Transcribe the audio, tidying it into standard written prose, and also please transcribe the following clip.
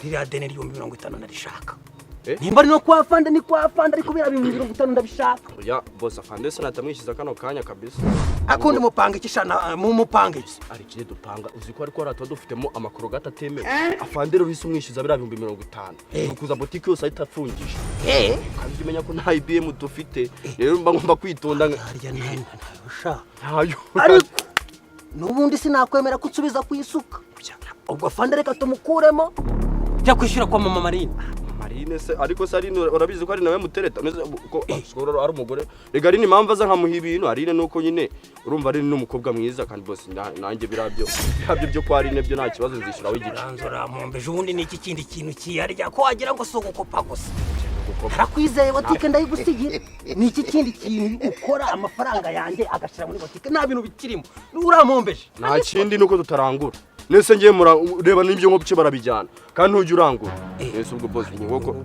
Ririya deni 50,000 narishaka. Eh? Nimba ari no kwa fande, ni kwa fande, ariko biriya 50,000 ndabishaka. Oya boss, afande se natamwishyuza kano kanya kabisa. Akundi mupanga iki shana, mu mupanga iki? Ari ikindi dupanga, uzi ko ariko hariya tuba dufitemo amakorogate atemewe. Afande rero uhise umwishyuza biriya 50,000, ni ukuza botike yose ahita afungisha. Kandi umenya ko nta EBM dufite, rero mba ngomba kwitonda Harya ntayo sha? Ntayo. Ariko n'ubundi sinakwemera ko unsubiza ku isuka. Ubwo fande reka tumukuremo, jya kwishyura kwa mama Marine. Marine se? Ariko se Aline urabizi ko ari nawe mutereta. Nese ko ashobora ari umugore rega. Aline impamvu aza nkamuha ibintu, Aline nuko nyine urumva Aline ni umukobwa mwiza, kandi bose nanjye birabyo byo kwa Aline byo nta kibazo, nzishyuraho igice. Uranza urampombeje. Ubundi ni iki kindi kintu kiyarya ko wagira ngo si ugukopa gusa? Harakwizeye, botike ndayigusigira. Ni iki kindi kintu ukora amafaranga yanjye agashyira muri botike? Nta bintu bikirimo, urampombeje. Nta kindi, nuko tutarangura. Nese ngiye mura reba n'ibyo ngo bice barabijyana, kandi ntujya urangura. Nese ubwo boss ubwo ko